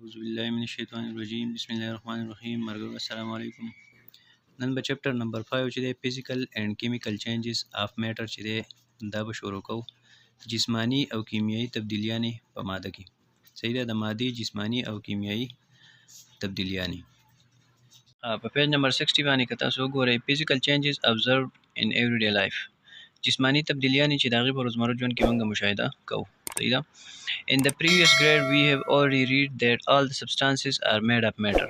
اعوذ بالله من الشیطان الرجیم، بسم الله الرحمن الرحیم. مرګ، السلام علیکم. نن به چپټر نمبر 5 چې دی، physical and chemical changes of matter چې دی، دا به شروع کوو، جسمانی او کیمیایی تبدیلیانې په ماده کې. صحیح ده، د مادې جسمانی او کیمیایی تبدیلیانې. په page number 60 باندې که تاسو وګورئ، physical changes observed in everyday life، جسمانی تبدیلیانې چې د هغې په روزمره ژوند کې موږ مشاهده کوو. صحیح ده. In the previous grade we have already read that all the substances are made of matter.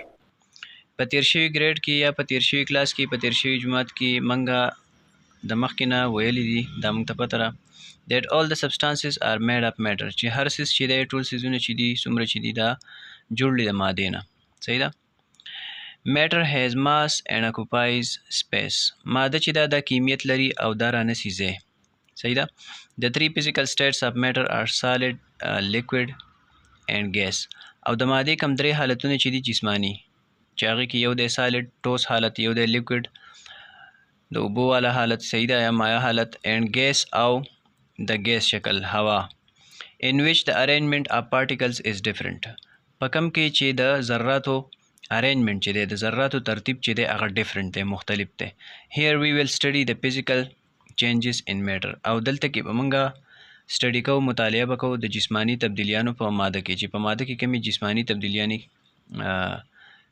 په تیر شوي grade کې یا په تیر شوي کلاس کې، په تیر شوي جماعت کې منګه د مخکې نه ویلي دي، دا موږ ته پته ده، that all the substances are made of matter، چې هر څیز چې دی، ټول څیزونه چې دي، څومره چې دي، دا جوړ دي د مادې نه. صحیح ده. Matter has mass and occupies space. ماده چې دا کمیت لري او دا رانیسي ځای. صحیح ده. The three physical states of matter are solid, liquid and gas. او د مادې کم درې حالتونه چې دي جسمانی، چې هغې کې یو دی solid، ټوس حالت، یو دی liquid، د اوبو والا حالت، صحیح ده، یا مایع حالت، and gas، او د ګیس شکل، هوا، in which the arrangement of particles is different، په کم کې چې د ذراتو arrangement چې دی، د ذراتو ترتیب چې دی، هغه different دی، مختلف دی. Here we will study the physical changes in matter. او دلته کې به مونږه study کوو، مطالعه به کوو د جسمانی تبدیلیانو په ماده کې، چې په ماده کې کومې جسمانی تبدیلیانې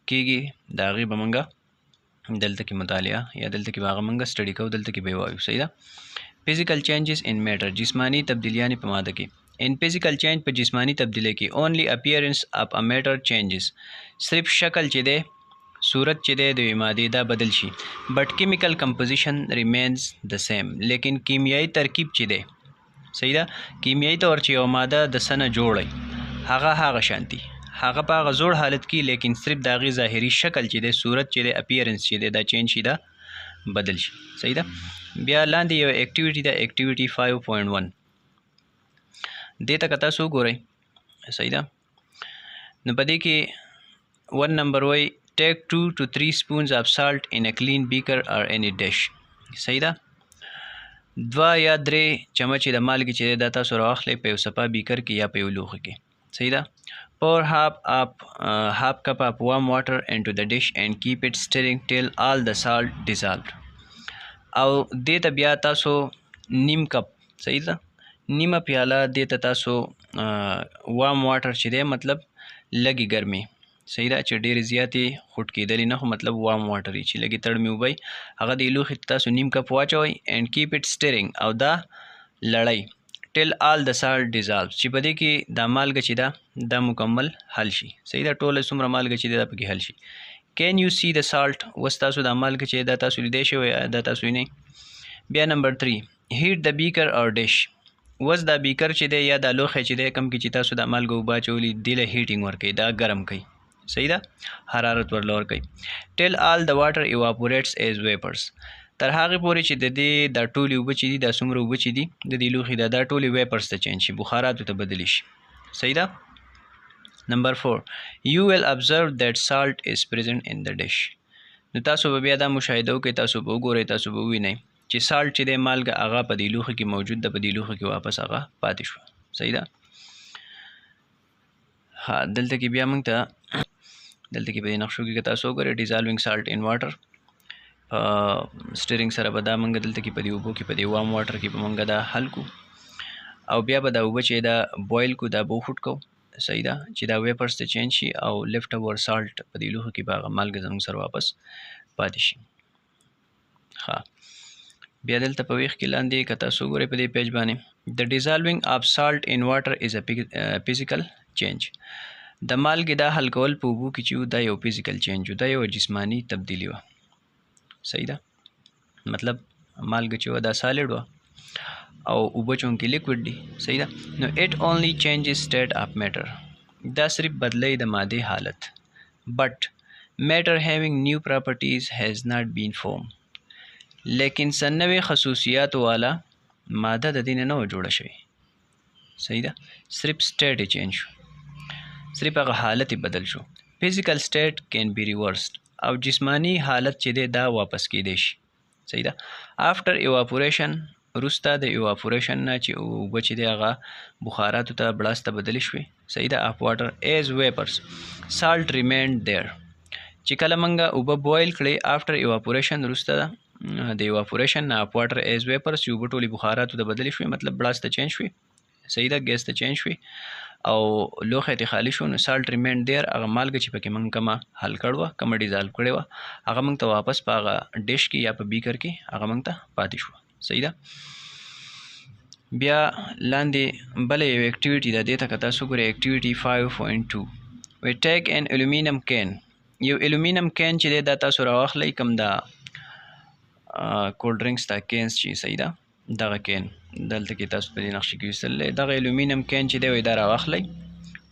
کیږي، د هغې به مونږه دلته کې مطالعه یا دلته کې به هغه مونږه study کوو، دلته کې به یې وایو. صحیح ده. Physical changes in matter، جسمانی تبدیلیانې په ماده کې. In physical change، په جسمانی تبدیلی کې، only appearance of a matter changes، صرف شکل چې دی، صورت چې دی د یوې مادې، دا بدل شي، but chemical composition remains the same. لیکن کیمیایی ترکیب چې دی، صحیح ده، کیمیایی طور چې یوه ماده د څه نه جوړی، هغه هغه شانتي، هغه په هغه زوړ حالت کې، لیکن صرف د هغې ظاهري شکل چې دی، صورت چې دی، appearance چې دی، دا change شي، دا بدل شي. صحیح ده. بیا لاندې یو activity ده، activity 5.1. دې ته که تاسو وګورئ، صحیح ده، نو په دې کې 1 نمبر وایي، take 2 to 3 spoons of salt in a clean beaker or any dish. صحیح ده، 2 یا 3 چمچې د مالګې چې دی، دا تاسو راواخلئ په یو صفا beaker کې یا په یو لوښي کې. صحیح ده. Pour half cup of warm water into the dish and keep it stirring till all the salt dissolved. او دې ته بیا تاسو نیم کپ، صحیح ده، نیمه پیاله دې ته تاسو warm water چې دی، مطلب لږې ګرمې، صحیح ده، چې ډېرې زیاتې خوټ کېدلې نه، خو مطلب warm water چې لږې تړمې اوبه، هغه د لوښي ته تاسو نیم کپ واچوئ، and keep it stirring، او دا لړئ، till all the salt dissolves، چې په دې کې دا مالګه چې ده، دا مکمل حل شي. صحیح ده، ټوله څومره مالګه چې ده، دا پکې حل شي. Can you see the salt? اوس تاسو دا مالګه چې دا تاسو لیدی شئ یا دا تاسو وینئ؟ بیا نمبر 3، heat the beaker or dish. اوس دا beaker چې دی یا دا لوښی چې دی، کوم کې چې تاسو دا مالګه اوبه اچولي، دې له heating ورکوي، دا ګرم کوي. صحیح ده، حرارت ورله ورکوي، till all the water evaporates as vapors، تر هغې پورې چې د دې دا ټولې اوبه چې دي، دا څومره اوبه چې دي د دې لوښي، دا ټولې vapors ته change شي، بخاراتو ته بدلې شي. صحیح ده. نمبر 4، you will observe that salt is present in the dish. نو تاسو به بیا دا مشاهده وکړئ، تاسو به وګورئ، تاسو به ووینئ چې salt چې دی، مالګه، هغه په دې لوښي کې موجود ده، په دې لوښي کې واپس هغه پاتې شو. صحیح ده. ها، دلته کې بیا موږ ته دلته کې په دې نقشو کې که تاسو وګورئ، dissolving salt in water، په stirring سره به دا موږ دلته کې په دې اوبو کې، په دې warm water کې به موږ دا حل کو او بیا به دا اوبه چې دا boil کو، دا به وخوټ کو. صحیح ده، چې دا vapors ته change شي او left over salt، په دې لوښي کې به هغه مالګه زموږ سره واپس پاتې شي. ها، بیا دلته په ویښ کې لاندې که تاسو وګورئ په دې page باندې، the dissolving of salt in water is a physical change. د مالګې دا حل کول په اوبو کې چې، دا یو physical change، دا یو جسمانی تبدیلی وه. صحیح ده، مطلب مالګه چې وه، دا solid وه او اوبه چونکې liquid دي. صحیح ده. نو it only changes state of matter، دا صرف بدلی د مادې حالت، but matter having new properties has not been formed. لیکن څه نوې خصوصیات والا ماده د دې نه نه جوړه شوې. صحیح ده، صرف state change شو، صرف هغه حالت بدل شو. Physical state can be reversed. او جسمانی حالت چې دی، دا واپس کیدی شي. صحیح ده. After evaporation وروسته د ایواپوریشن نه چې اوبه چې دی هغه بخاراتو ته بړاس ته بدلې شوې، صحیح ده، of water as vapours salt remained there. چې کله موږ اوبه boil کړې after evaporation، وروسته د ایواپوریشن نه of water as vapours، چې اوبه ټولې بخاراتو ته بدلې شوې، مطلب بړاس ته change شوې، صحیح ده، ګیس ته change شوې او لوښی ترې خالي شو، نو salt remained there، هغه مالګه چې پکې موږ کومه حل کړې وه، کومه dissolve کړې وه، هغه موږ ته واپس په هغه dish کې یا په beaker کې هغه موږ ته پاتې شوه، صحیح ده. بیا لاندې بله یو activity ده، دې ته که تاسو ګورئ activity 5.2 we take an aluminum can، یو aluminum can چې دی دا تاسو راواخلئ، کوم دا cold drinks دا cans چې، صحیح ده، دغه can دلته کې تاسو په دې نقشې کې ویستل دی، دغه aluminum can چې دی وایي دا راواخلئ،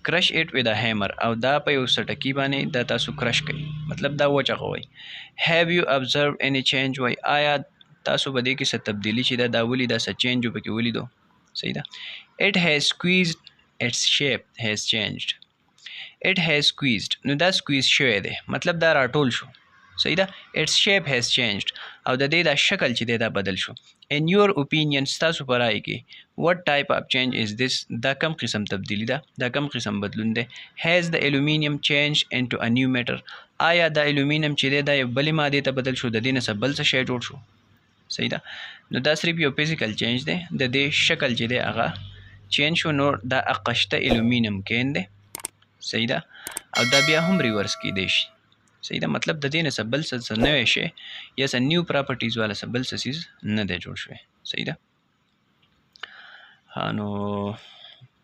crush it with a hammer، او دا په یو سټکي باندې دا تاسو crush کړئ، مطلب دا وچغوئ. Have you observed any change؟ وایي آیا تاسو په دې کې څه تبدیلي چې ده دا ولیده، څه change پکې ولیدو؟ صحیح ده. It has squeezed, its shape has changed. It has squeezed، نو دا squeeze شوی دی، مطلب دا راټول شو، صحیح ده. Its shape has changed، او د دې دا شکل چې دی دا بدل شو. In your opinion، ستاسو په رای کې what type of change is this؟ دا کم قسم تبدیلی ده، دا کم قسم بدلون دی؟ Has the aluminum changed into a new matter؟ آیا دا الومینیم چې دی دا یو بلې مادې ته بدل شو، د دې نه څه بل څه شی جوړ شو؟ صحیح ده. نو دا صرف یو physical change دی، د دې شکل چې دی هغه change شو، نو دا اقشته aluminum can دی، صحیح ده، او دا بیا هم reverse کیدی شي، صحیح ده. مطلب د دې نه څه بل څه نوی شی یا څه new properties والا څه بل څه څیز نه دی جوړ شوی، صحیح ده. ها، نو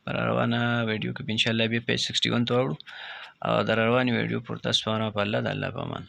په روانه ویډیو کې به انشاءالله بیا page 61 ته واوړو او د روانې ویډیو پورته تاسو په الله، د الله په امان.